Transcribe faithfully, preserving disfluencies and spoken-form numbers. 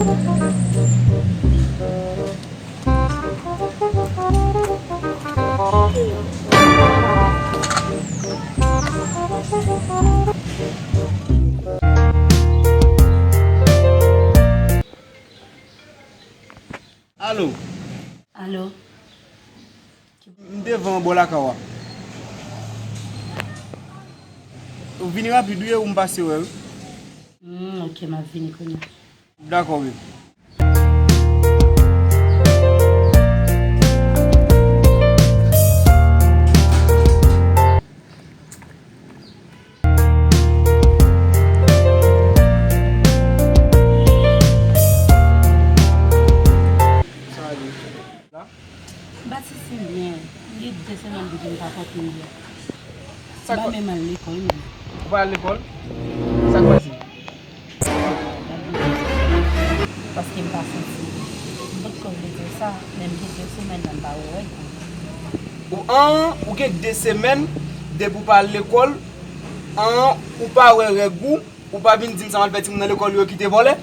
Alo. Alo. M devan bò lakay ou a. Ou vini rapid wi, ou m pase wè wi. Hmm, ok, m ap vini kounye a. Dakò, baby. Sa ale. La? M pa santi m byen. Li de semèn depi m pa pòte m byen. M pa menm al lekòl menm. Ou pa al lekòl? Sa k pase? Paske m pa santi m byen. M potko vle di w sa, men m gen de semèn la m pa wè règ mwen. Ou an, ou gen de semèn depi w pa al lekòl, an, ou pa wè règ ou, ou pa vin di m sa m al fè timoun nan lekòl yo kite vòlè.